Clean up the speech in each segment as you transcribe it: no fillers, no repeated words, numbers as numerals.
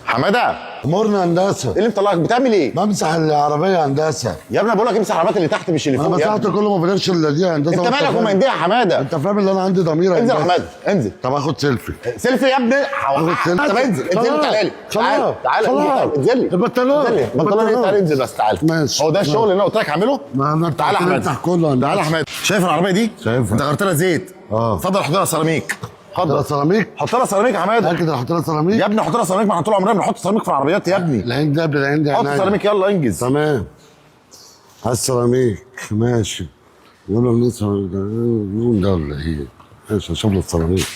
حمادة، امورنا هندسة. ايه اللي مطلعك؟ بتعمل ايه؟ بمسح العربية هندسة. يا ابني بقول لك امسح العربيات اللي تحت مش اللي انا فوق يا مسحت ابني. كله، ما فضلش الا دي يا هندسة. انت وأنت مالك فاهم- وما دي يا حمادة؟ انت فاهم ان انا عندي ضمير يا انزل يا هندسة. حمادة، انزل. طب اخد سيلفي. سيلفي يا ابني. اخد سيلفي. طب انزل انزل، خلاص. تعالى لي. خلاص. تعالى خلاص. انزل لي. البنطلون. انزل لي البنطلون ايه؟ تعالى انزل بس تعالى. ماشي. هو ده الشغل اللي انا قلت لك اعمله؟ ما انا انت تعالى يا قلت لي حمادة. امسح كله يا هندسة. تعالى يا حمادة، شايف العربية دي؟ شايفها. انت غيرت لها زيت. اه. اتفضل حط لها سيراميك. حط لها اتفضل سيراميك. حط لها سيراميك يا حمادة. اكيد هحط لها سيراميك. يا ابني حط لها سيراميك، ما احنا طول عمرنا بنحط سيراميك في العربيات يا ابني. العين ده قبل العين ده. حط عينيا. سيراميك يلا انجز. تمام. على السيراميك ماشي. يلا بنسهر ده النوم ده ولا ايه؟ ماشي اشوف له السيراميك.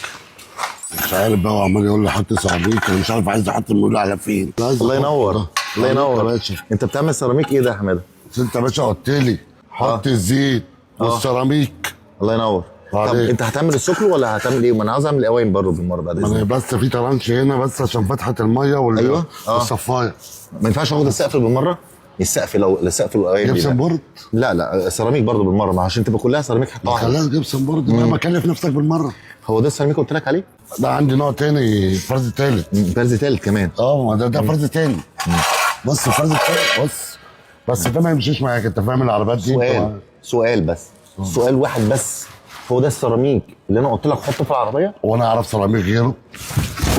مش عارف بقى، هو عمال يقول لي حط سيراميك، انا مش عارف عايز احط المولى على فين. عايز الله أحط ينور. ده. الله ينور يا باشا. انت بتعمل سيراميك ايه ده يا حمادة؟ بس انت يا باشا قلت لي حط الزيت والسيراميك. الله ينور. طب وعليك. انت هتعمل السوكلو ولا هتعمل ايه؟ ما انا عاوز اعمل قوايم برضه بالمرة بعد ما انا اذنك. بس في ترانش هنا بس عشان فتحه المية أيوة. آه. والصفايه. ما ينفعش اخد السقف بالمرة؟ السقف لو السقف والقوايم gypsum بيبقى- board. لا لا، سيراميك برضه بالمرة، ما عشان تبقى كلها سيراميك حتة واحدة. خلاها gypsum board بقى، ما كلف نفسك بالمرة. هو ده السيراميك قلت لك عليه؟ ده عندي نوع تاني، فرز تالت. فرز تالت كمان. اه ما ده فرز تاني. بص الفرز التاني، بص بس ده ما يمشيش معاك، انت فاهم العربيات دي سؤال سؤال بس، سؤال واحد بس، هو ده السيراميك اللي انا قلت لك حطه في العربية؟ وانا اعرف سيراميك غيره؟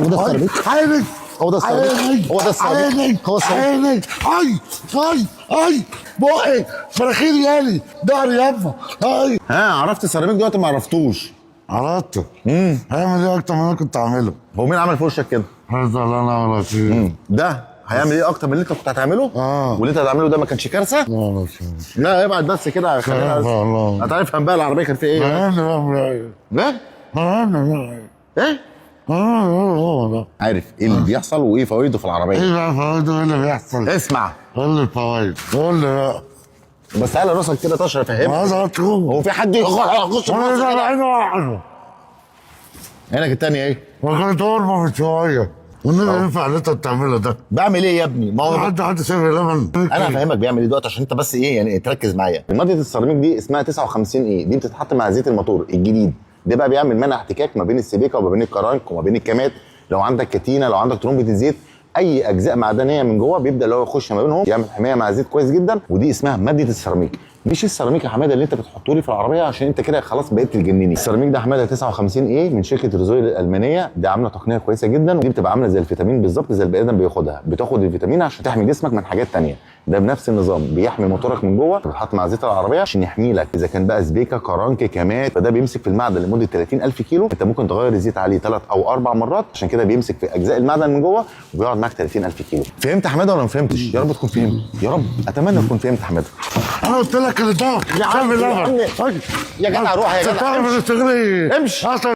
هو ده السيراميك؟ عينك. هو ده السيراميك؟ هو ده السيراميك؟ عينك. هو السيراميك؟ عينك. اي اي اي بقي مناخيري يالي ضهري يابا اي. ها عرفت السيراميك دلوقتي؟ ما عرفتوش. عرفته. هيعمل ايه اكتر من اللي انا كنت اعمله؟ هو مين عمل في وشك كده؟ هذا اللي انا عمله فيه. ده هيعمل ايه اكتر من اللي انت كنت هتعمله؟ آه. واللي انت هتعمله ده ما كانش كارثة؟ لا لا ابعد بس كده، خلينا الله. هتفهم بقى العربية كان فيها ايه؟ لا ايه؟ عارف ايه اللي بيحصل وايه فوائده في العربية؟ ايه بقى فوائده؟ ايه اللي بيحصل؟ اسمع قول لي الفوائد، قول لي بقى. بس تعالى راسك كده تشرف انا فهمك. عايز احط هو في حد يخش وانا راسه كده؟ عيني واحدة. عينك التانية ايه؟ وكانت ورمه من شوية. والنبي ينفع اللي انت بتعمله ده؟ بعمل ايه يا ابني؟ ما هو حد شايف لبن؟ انا هفهمك بيعمل ايه دلوقتي عشان انت بس ايه يعني تركز معايا. مادة السيراميك دي اسمها 59 ايه، دي بتتحط مع زيت الموتور الجديد. ده بقى بيعمل منع احتكاك ما بين السبيكه وما بين الكرنك وما بين الكامات. لو عندك كتينه، لو عندك طرمبه الزيت، اي اجزاء معدنية من جوه بيبدا اللي هو يخش ما بينهم يعمل حماية مع الزيت كويس جدا، ودي اسمها مادة السيراميك. مش السيراميك يا حمادة اللي انت بتحطه لي في العربية عشان انت كده خلاص بقيت تجنني. السيراميك ده يا حمادة 59 ايه من شركة ريزويل الالمانية، دي عامله تقنية كويسة جدا، ودي بتبقى عامله زي الفيتامين بالظبط، زي البني ادم بياخدها، بتاخد الفيتامين عشان تحمي جسمك من حاجات تانية. ده بنفس النظام بيحمي موتورك من جوه، بيتحط مع زيت العربية عشان يحمي لك اذا كان بقى سبيكه كرنك كامات. فده بيمسك في المعدن لمدة 30,000 كيلو، انت ممكن تغير الزيت عليه 3 او 4 مرات، عشان كده بيمسك في اجزاء المعدن من جوه وبيقعد معاك 30,000 كيلو. فهمت يا حمادة ولا ما فهمتش؟ يا رب تكون فهمت، يا رب اتمنى تكون فهمت يا حمادة. انا قلت لك اللي ده يا عم، شايف يا عم. اللبن. يا جدع روح يا جدع. تعرف امشي. تشتغلي امشي. اصلا.